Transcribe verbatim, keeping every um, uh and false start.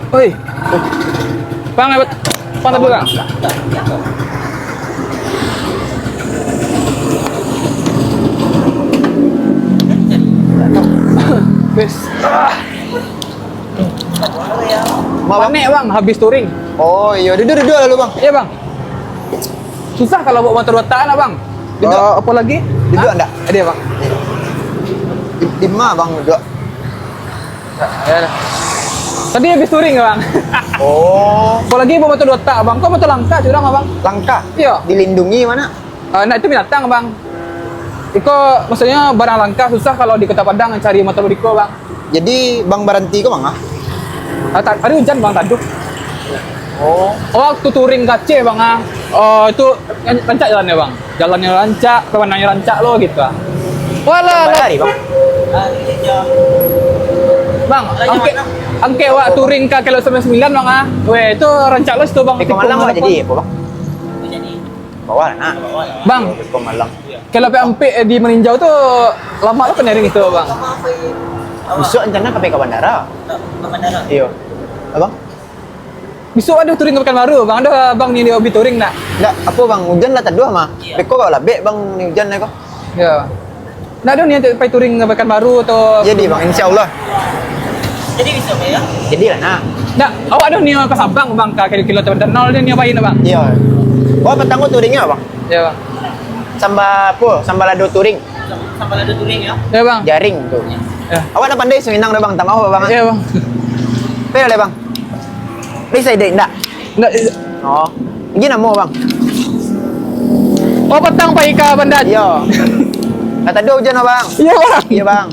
Oi. Bang, abang, bang, tapi, Bang. Wes. Ah. Panek, Bang, habis touring. Oh, iyo, duduak, duduak lalu, Bang. Iyo, Bang. Susah kalau bawa motor dua tak, nak, Bang. Duduak. Eh, apo lagi? Duduak ndak? Ado, Bang. Di, di ma, Bang, duduak? Yo lah. Tadi habis touring, Bang. Oh. Apo lagi bawa motor dua tak, Bang? Kok motor langka, curang, Bang? Langka? Iyo. Dilindungi ma? Eh, nak itu binatang, Bang. Iko, maksudnyo, barang langka, susah kalau di Kota Padang cari motor beko, Bang. Jadi, Bang baranti ko manga? Ah, ta-, tadi ujan, Bang, taduah. Oh. Oh, waktu touring ka Aceh, Bang, ah. Oh, itu ran-, rancak jalannyo, Bang. Jalannyo rancak, pamandangannyo rancak lo, gitu, ah. Walah, Bang, lah. Hari, Bang? Bang, angkek, angkek wak touring ka Kelok Sambilan Sambilan, Bang, ah. Weh, itu rancak lo situ, Bang. Di Tikung Malang, Bang, apa? Jadi apo, Bang? Bawah lah, nak. Bang, Beko Malang. Kalau P M P di Maninjau tu, lamak lo ka Nairing itu, Bang. Bisuak rencana ka pai ka bandara. Ka bandara? Iyo. Abang? Bisuak ado touring ka Pekanbaru, Bang. Ado Abang ni, ni hobi touring ndak? Ndak, apo, Bang? Ujan lah taduah ma. Iyo. Beko ka labek, Bang, ni ujan lah ko. Iyo. Ndak ado niat pai touring ka Pekanbaru atau? Jadi, Bang, insyaallah. Jadi bisa, Bang, yo? Jadilah, nak. Ndak, awak ado niat ka Sabang, Bang, ka kilo-kilo terkenal ado niat pai, Bang? Iyo. Oh, patang ko touringnyo, Bang? Iyo, Bang. Samba apo? Samba lado touring. Samba lado touring, yo? Iyo, Bang. Jaring tu. Iyo. Awak ndak pandai Minang doh, Bang? Tamaoh, Bang. Iyo, Bang. Pai lah, Bang. Bisa ide ndak? Ndak. Oh. Gin namo, Bang? Oh, patang pai ka bandar. Iyo. Lah taduah ujan, Bang. Iyo, Bang. Iyo, Bang.